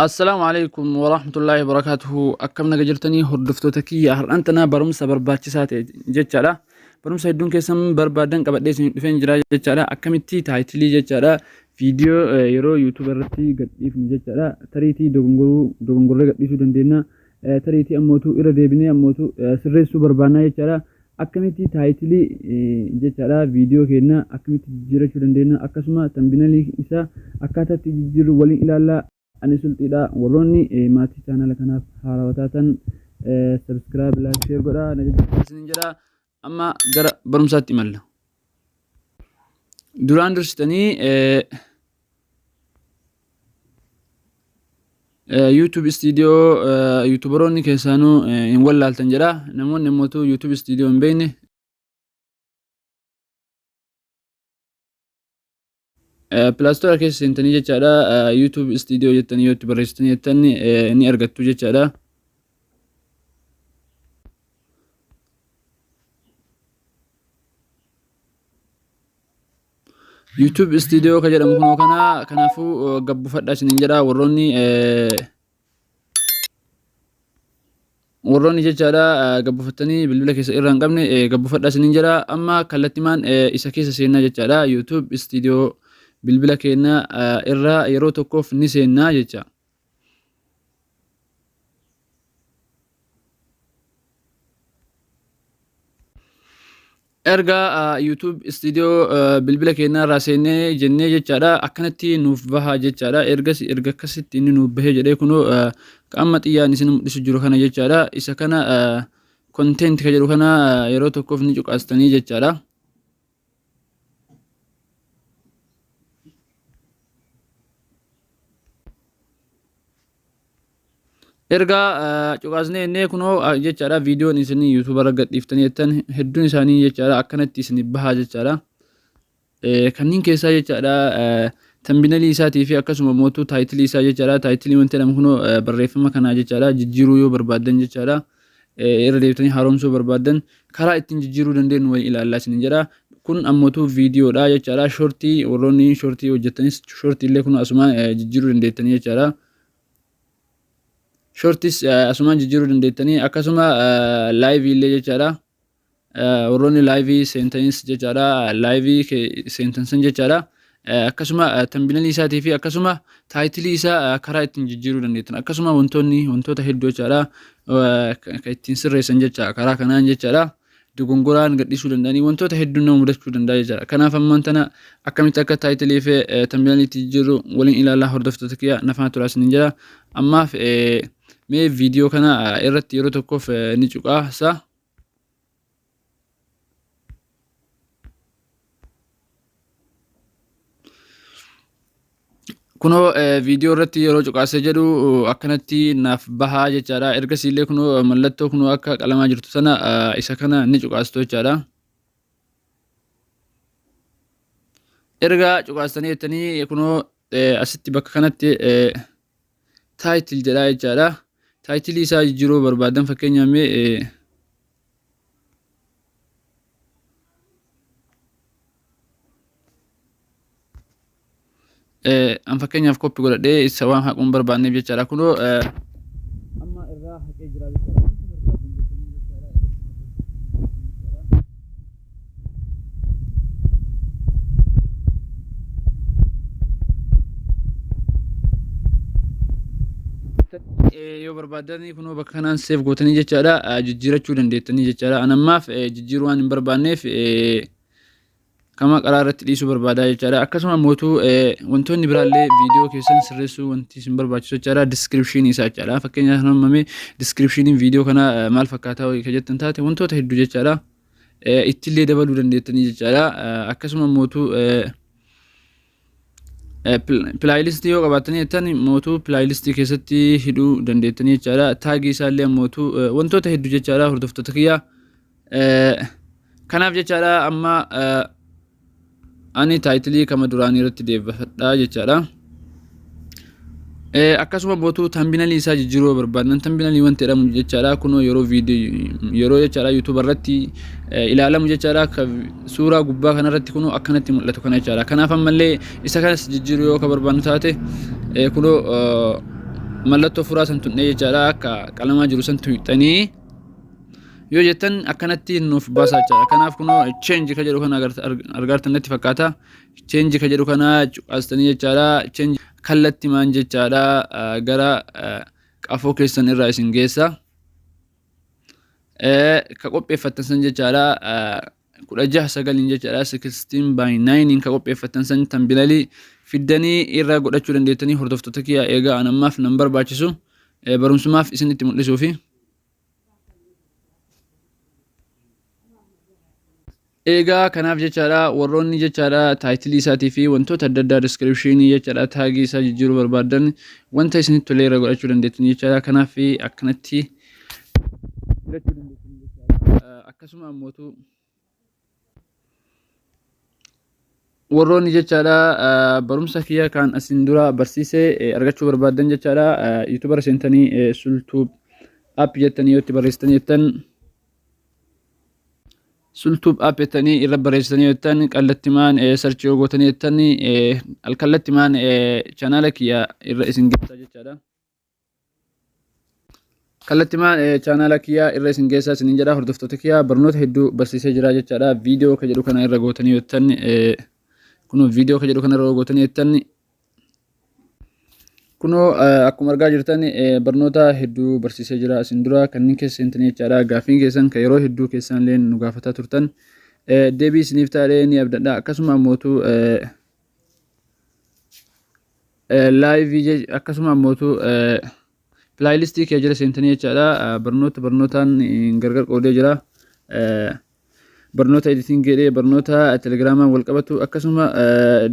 Assalaamu alaikum warahmatullaahi wabarakaatuhu. Akkam naga jirtanii hordoftoota kiyya? Har'aan tana barumsa barbaachisaa ta'e jechaadha. Barumsa hedduun keessan barbaadan qabadhee isin dhufeen jira jechaadha. Akkamitti taayitilii jechaadha viidiyoo yeroo YouTube irratti gadhiifnu jechaadha. Tariitii dogongoruu dogongorree gadhiisuu dandeenya. Tariitii ammootu irra deebinee ammootu sirreessuu barbaannaa jechaadha. Akkamitti taayitilii jechaadha viidiyoo keenya akkamitti jijjiirachuu dandeenya, akkasuma tambinalii isaa akkaataa itti jijjiirru waliin ilaalla. Ani Sulxiidha. Warroonni maatii chaanala kanaaf haarawaa taatan subscribe, like, share godhaa na jajjabeessaa isiniin jedha. Amma gara barumsaatti imalla. Duraan dursitanii YouTube Studio YouTuberoonni keessaanuu hin wallaaltan jedha. Namoonni immoo YouTube Studio hin beekne Play Store keessa seentanii jechaadha. YouTube Studio jettanii yoo itti barreessitanii jettan ni argattu jechaadha. YouTube Studio ka jedhamu kunoo kana. Kanaafuu gabbufadha isiniin jedha warroonni jechaadha gabbufattanii bilbila keessa irra hin qabne, gabbufadha isiniin jedha. Amma kallattimaan isa keessa seennaa jechaadha. YouTube Studio bilbila keenya irra yeroo tokkoof ni seennaa jecha. Erga YouTube Studio bilbila keenyaa irraa seennee jennee jechaadha, akkanatti nuuf baha jechaadha. Ergas erga akkasitti inni nuuf bahee jedhee, kunoo amma xiyyaan isin mul'isu jiru kana jechaadha. Isa kana content ka jedhu kana yeroo tokkoof ni cuqaastanii jechaadha. Erga cuqaasnee innee kunoo jechaadha, viidiyoon isin YouTube irra gadhiiftanii jettan hedduun isaanii jechaadha akkanatti isin bahaa jechaadha. Kanneen keessaa jechaadha tambinalii isaatii fi akkasuma mootuu taayitilii isaa jechaadha. Taayitilii wanti jedhamu kunoo barreeffama kanaa jechaadha, jijjiiruu yoo barbaaddan jechaadha. Irra deebitanii haaromsuu barbaaddan karaa ittiin jijjiiruu dandeenyu waliin ilaallaa isiniin jedha. Kun ammootu viidiyoodha jechaadha. Shortii warroonni shortii hojjettanis shortii illee kun asumaan jijjiiruu dandeettanii jechaadha. Shortis asumaan jijjiiruu dandeettanii, akkasuma laayivii illee jechaadha. Warroonni laayivii seentanis jechaadha. Laayivii seentan san jechaadha. Akkasuma tambinalii isaatii fi akkasuma taayitilii isaa karaa ittiin jijjiiruu dandeettan. Akkasuma wantoonni wantoota hedduu jechaadha. Kan ittiin sirreessan jecha karaa kanaan jechaadha. Dogongoraan gadhiisuu danda'anii wantoota hedduun nama mudachuu danda'a jechaadha. Kanaaf ammaan tana akkamitti akka taayitilii fi tambinalii itti jijjiirru waliin ilaallaa, hordoftoota kiyya, nafaan turaa isiniin jedha. Ammaaf mee viidiyoo kana irratti yeroo tokkoof ni cuqaasa. Kunoo viidiyoo irratti yeroo cuqaasee jedhu akkanatti naaf bahaa jechaadha. Ergasii illee kunoo mallattoo kunoo akka qalamaa jirtu sana isa kana ni cuqaastu jechaadha. Erga cuqaastanii jettanii kunoo asitti bakka kanatti title jedhaa jechaadha. Taayitilii isaa jijjiiruu barbaadan, fakkeenyaaf mee an fakkeenyaaf koppi godhadhee isa waan haquun barbaanneef jechaadha. Kunoo amma irraa haqee jira jechaadha. Wanta barbaadan jettanii jechaadha irratti barreessuu jechaadha. Yoo barbaaddan kunoo bakka kanaan seef gootanii jechaadha jijjiirachuu dandeettanii jechaadha. An ammaaf jijjiiruu waan hin barbaanneef kama qaraa irratti dhiisuu barbaadaa jechaadha. Akkasuma mootuu wantoonni biraallee viidiyoo keessan sirreessuu wanti isin barbaachisu jechaadha diskiripshinii isaa jechaadha. Fakkeenyaaf hammamee diskiripshiniin viidiyoo kanaa maal fakkaataa ka jettan taate, wantoota hedduu jechaadha ittillee dabaluu dandeettanii jechaadha. Akkasuma mootuu pilaaylistii yoo qabaattanii jettan mootuu pilaaylistii keessatti hidhuu dandeettanii jechaadha. Taagii isaallee mootuu wantoota hedduu jechaadha, hordoftoota kiyyaa. Kanaaf jechaadha amma ani taayitilii kama duraanii irratti deebifadha jechaadha. Akkasuma mootuu tambinalii isaa jijjiiruu barbaadan, tambinalii wanti jedhamu jechaadha kunoo yeroo viidiyoo yeroo jechaadha YouTube irratti ilaalamu jechaadha, akka suuraa gubbaa kanarratti kunoo akkanatti mul'atu kana jechaadha. Kanaaf ammallee isa kanas jijjiiruu yoo ka barbaannu taate kunoo Mallattoo furaa san tuqnee jechaadha akka qalamaa jiru san tuqxanii yoo jettan akkanatti nuuf baasa jechaadha. Kanaaf kunoo change ka jedhu kana argaartan natti fakkaata. Change ka jedhu kana cuqaastanii jechaadha. Change kallattimaan jechaadha gara qafoo keessan irraa isin geessa. Ka qopheeffattan san jechaadha 16 9n jechaadha 16 by 9 ka qopheeffattan san tambilalii fiddanii irra godhachuu dandeettanii hordoftoota kiyya. Eegaa an ammaaf nan barbaachisu, barumsumaaf isin itti mul'isuufi. Eegaa kanaaf jechaadha warroonni jechaadha title isaatii fi wantoota adda addaa, description jechaadha, tag isaa jijjiiruu barbaadan wanta isinitti tolee irra godhachuu dandeettanii jechaadha. Kanaaf akkanatti filachuu dandeettanii jechaadha. Akkasuma ammootu warroonni jechaadha barumsa kiyya kan asin dura barsiise argachuu barbaadan jechaadha YouTubera seentanii Sultuub app jettanii yoo itti barreessitanii jettan, Sultuub app jettanii irra barreessitanii jettan, kallattimaan search yoo gootanii jettan alkallattimaan chaanaala kiyya irra isin geessa jechaadha. Kallattimaan chaanaala kiyya irra isin geessaa isiniin jedha. Hordoftoota kiyya, barnoota hedduu barsiisee jira jechaadha. Viidiyoo ka jedhu kana irra gootanii jettan, kunoo viidiyoo ka jedhu kana irra gootanii jettan, kunoo akkuma argaa jirtan barnoota hedduu barsiisee jira isin dura. Kanneen keessa seentanii jechaadha gaaffiin keessan kan yeroo hedduu keessan illee nu gaafataa turtan deebii isiniif taa'ee ni abdadha. Akkasuma ammootu live, akkasuma ammootu playlist kee jala seentanii jechaadha barnoota barnootaan gargar qoodee jira. Barnoota editing jedhee, barnoota telegiraamaan wal qabatu, akkasuma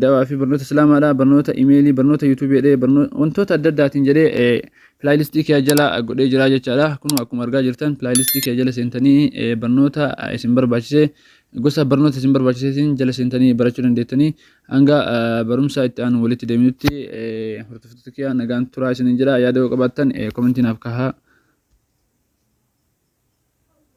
dawaa fi barnoota islaamaadha, barnoota imeelii, barnoota yuutuubii jedhee, wantoota adda addaatiin jedhee playlist kee jala godhee jira jechaadha. Kun akkuma argaa jirtan playlist kee jala seentanii barnoota isin barbaachise, gosa barnoota isin barbaachiseetiin jala seentanii barachuu dandeettanii. Hanga barumsa itti aanu walitti deemnutti, hordoftoota kiyya, nagaan turaa isiniin jedha. Yaada yoo qabaattan comment naaf kahaa.